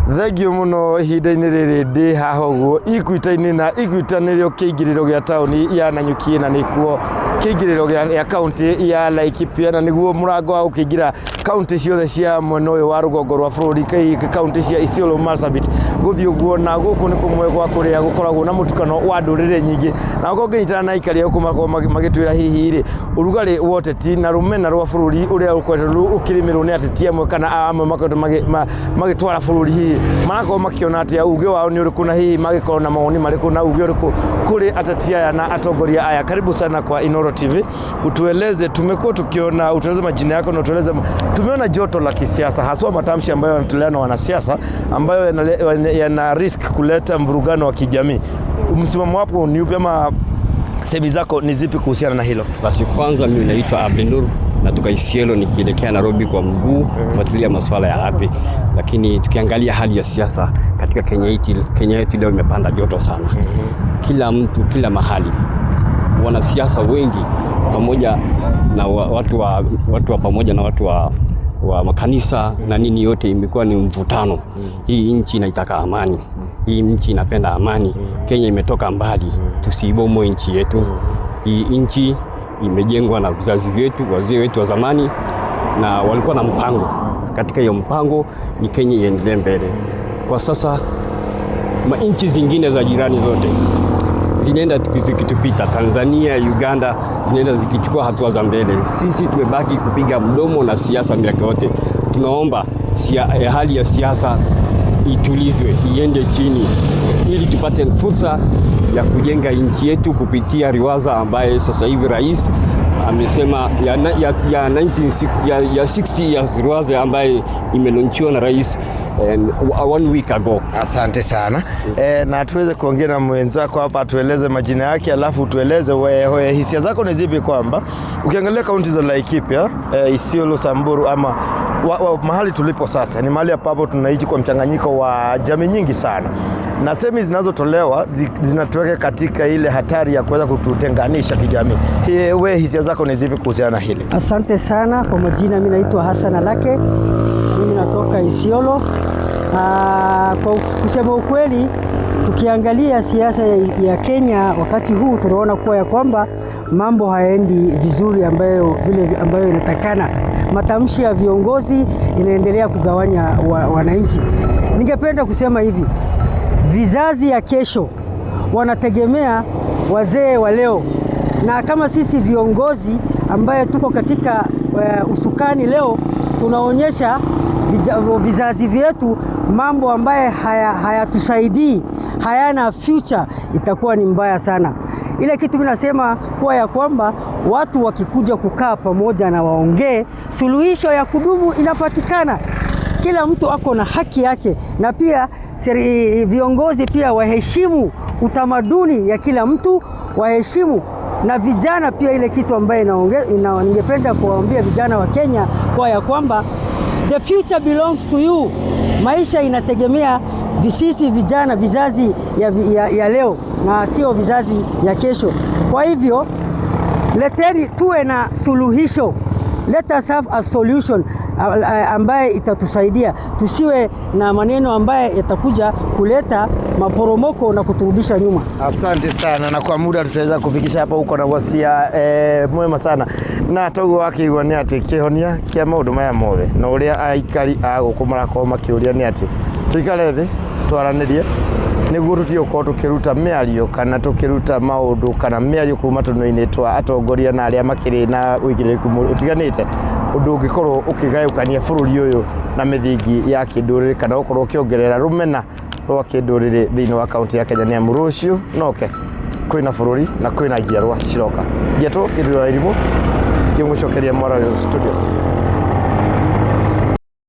Thank you mũno. Ihinda-inĩ rĩrĩ ndĩ haha ũguo Iguita-inĩ, na Iguita nĩrĩo kĩingĩrĩro gĩa taũni ya Nanyuki, na nĩkuo kĩingĩrĩro gĩa kaunti ya Laikipia, na nĩguo mũrango wa gũkĩingĩra kaunti ciothe cia mwena ũyũ wa rũgongo rwa bũrũri, kaunti cia Isiolo, Marsabit, gũthiĩ ũguo. Na gũkũ nĩ kũmwe gwa kũrĩa gũkoragwo na mũtukano wa ndũrĩrĩ nyingĩ, na gũkorwo ngĩnyitana na aikari a gũkũ makorwo magĩtwĩra hihi rĩ ũrugarĩ wa ũteti na rũmena rwa bũrũri ũrĩa ũkoretwo ũkĩrĩmĩrwo nĩ ateti amwe kana amwe makoretwo magĩtwara bũrũri, hihi marakorwo makĩona atĩa, uge wao nĩ ũrĩkũ, na hihi magĩkorwo na mawoni marĩkũ na uge ũrĩkũ kũrĩ ateti aya na atongoria aya. Karibu sana kwa Inoro TV. Utueleze, tumekuwa tukiona, utueleze majina yako na utueleze, tumeona joto la kisiasa, haswa matamshi ambayo yanatolewa na wanasiasa ambayo yana risk kuleta mvurugano wa kijamii. Msimamo wako ni upi ama semi zako ni zipi kuhusiana na hilo? Basi kwanza mimi naitwa Abdinur, natoka Isiolo nikielekea Nairobi kwa mguu kufuatilia masuala ya ardhi. Lakini tukiangalia hali ya siasa katika Kenya yetu leo imepanda joto sana. Kila mtu, kila mahali, wanasiasa wengi pamoja na watu wa pamoja na watu wa makanisa na nini, yote imekuwa ni mvutano. Hii nchi inaitaka amani, hii nchi inapenda amani. Kenya imetoka mbali, tusiibomoe nchi yetu. Hii nchi imejengwa na vizazi vyetu, wazee wetu wa zamani, na walikuwa na mpango. Katika hiyo mpango ni Kenya iendelee mbele. Kwa sasa nchi zingine za jirani zote zinaenda zikitupita, Tanzania, Uganda zinaenda zikichukua hatua za mbele. Sisi tumebaki kupiga mdomo na siasa miaka yote. Tunaomba hali ya siasa itulizwe, iende chini, ili tupate fursa ya kujenga nchi yetu kupitia riwaza ambaye sasa hivi rais amesema ya 1960, ya 60 years riwaza ambaye imelaunchiwa na rais and one week ago. Asante sana. Na tuweze kuongea na mwenzako hapa, tueleze majina yake, alafu tueleze we hisia zako ni zipi kwamba ukiangalia kaunti za Laikipia, Isiolo, Samburu ama mahali tulipo sasa ni mahali ambapo tunaishi kwa mchanganyiko wa jamii nyingi sana, na semi zinazotolewa zinatuweka katika ile hatari ya kuweza kututenganisha kijamii. We hisia zako ni zipi kuhusiana na hili? Asante sana kwa majina, mimi naitwa Hassan Alake, mimi natoka Isiolo. Kwa kusema ukweli, tukiangalia siasa ya Kenya wakati huu tunaona kuwa ya kwamba mambo hayaendi vizuri ambayo vile ambayo inatakana. Matamshi ya viongozi inaendelea kugawanya wananchi. Ningependa kusema hivi, vizazi ya kesho wanategemea wazee wa leo, na kama sisi viongozi ambaye tuko katika usukani leo tunaonyesha vizazi vyetu mambo ambaye hayatusaidii, hayana future, itakuwa ni mbaya sana. Ile kitu mimi nasema kuwa ya kwamba watu wakikuja kukaa pamoja na waongee, suluhisho ya kudumu inapatikana. Kila mtu ako na haki yake, na pia viongozi pia waheshimu utamaduni ya kila mtu, waheshimu na vijana pia. Ile kitu ambayo ningependa kuwaambia vijana wa Kenya kwa ya kwamba the future belongs to you. Maisha inategemea sisi vijana, vizazi ya leo na sio vizazi ya kesho. Kwa hivyo leteni, tuwe na suluhisho, let us have a solution ambaye itatusaidia, tusiwe na maneno ambaye yatakuja kuleta maporomoko na kuturudisha nyuma. Asante sana, na kwa muda tutaweza kufikisha hapa huko na wasia mwema sana na toguo wakĩigua nĩ atĩ kĩhonia kĩa maũndũ maya mothe na ũrĩa aikari a gũkũ marakorwo makĩũria nĩ atĩ tũikare thĩ twaranĩrie nĩguo tũtige gũkorwo tũkĩruta mĩario kana tũkĩruta maũndũ kana mĩario kuma tũnua-inĩ twa atongoria na arĩa makĩrĩ na ũigĩrĩrĩku ũtiganĩte, ũndũ ũngĩkorwo ũkĩgayũkania bũrũri ũyũ na mĩthingi ya kĩndũrĩrĩ kana gũkorwo ũkĩongerera rũmena rwa kĩndũrĩrĩ thĩinĩ wa kaunti ya Kenya, nĩ amu rũciũ noke kwĩna bũrũri na kwĩna njiarwa ciroka. Ngetwo Gĩthuo wa Irimũ ngĩmũcokeria mwarayo studio.